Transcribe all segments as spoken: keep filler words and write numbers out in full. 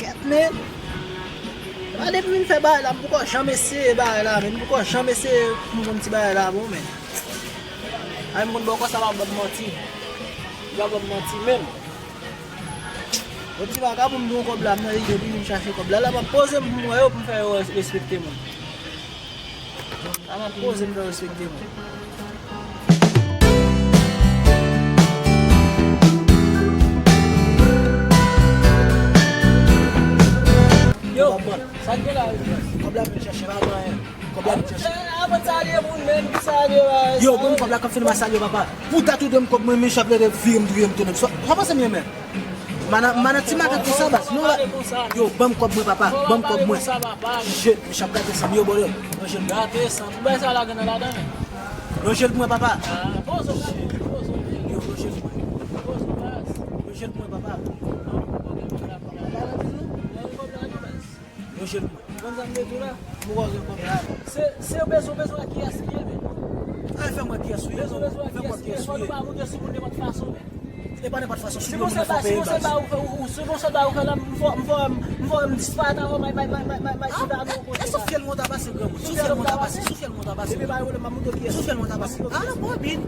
Kèt, men. Epa depi m vin fè bagay la, m poko janm eseye bagay la, men. M poko janm eseye pou m konn ti bagay la, bon, men. Ay, m konn bòkò sa pa ban m manti. Li pa ban m manti, menm. Yon ti vagabon m gen yon kòb la, m nan lide pou m chache kòb la. La, m ap poze m pou m wè yo, pou m fè yo res-, respekte mwen. La, m ap poze m fè yo respekte mwen. Yo, sa k gen la, yo? Kòb la vin chèche, pa gen anyen. Kòb la vin chèche. Avan salye moun, men, salye, yo, ban m kòb la, k ap fini, m a salye, papa. Pou dat ou dwe m kòb mwen, men, chèf lè vire m, vire m tounen. Sa, sa pase m ye, men. Mana, mana ti matant konsa, baz. Non, la. Yo, ban m kòb mwen, papa. Ban m kòb mwen. Je, m chap gate san m yo, bòlè. Nan je l. Gate san. Tout bagay sa la gen nan ladan, men. Nan je l mwen, papa. Ah, pozo, pozo. Yo, nan je l mwen. Pozo, baz. Nan je l mwen, papa. Nan kòb la, non, baz. Yo, je l mwen. Ou konn sa m te di w la? M poko gen kòb la. Se, se bezwen, bezwen ak kiyès li ye, men. Ay, fè m wè kiyès ou ye, non. Fè m wè kiyès ou ye. Fò nou pa monte sou moun nenpòt fason, men. E pa nenpòt fason, si nou moun nan fè peyi, baz. Si yon sèl bagay ou fè, ou, ou, si yon sèl bagay ou fè la, m fò, m fò, m fò, m disparèt avè w, may, may, sou ta nou kote. E sou fyèl mwen ta pase, granmoun. Sou fyèl mwen ta pase, sou fyèl mwen ta pase. Epi pa yon pwoblèm, m ap montre w kiyès. Sou fyèl mwen ta pase. Ah, bon, bin.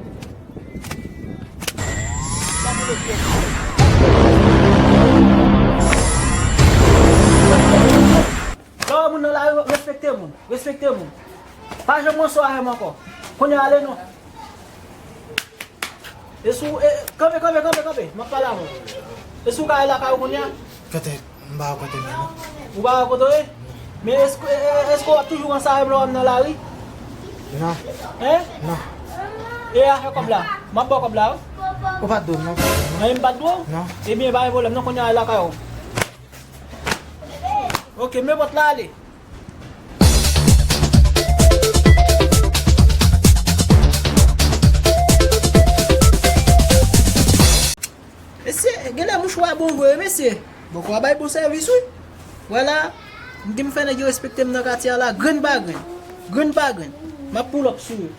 Lè w wè moun nan lari, respekte moun. Respekte moun. Pa janm ranse avè m ankò. Kounye a ale non. E sou, e, kanpe, kanpe, kanpe, kanpe. M ap pale avè w. E sou kay lakay ou kounye a? Kote, m pa wè kote m ye, non. Ou pa wè kote w ye? Men èske, e, e, èske w ap toujou ranse avè m lè w wè m nan lari? Non. Hein? Non. E afè kòb la? M ap ba w kòb la, wi. Ou pa t dwe m, non. Anyen m pa t dwe w? Non. Ebyen, pa gen pwoblèm, non, kounye a al lakay ou. Ok, men pòt la ale. Mesye, genlè mouchwa bon vre, mesye. Bòkò a bay bon sèvis, wi. Vwala, m gen m fè nèg yo respekte m nan katye a la, grenn pa grenn. Grenn pa grenn. M ap pull up sou yo.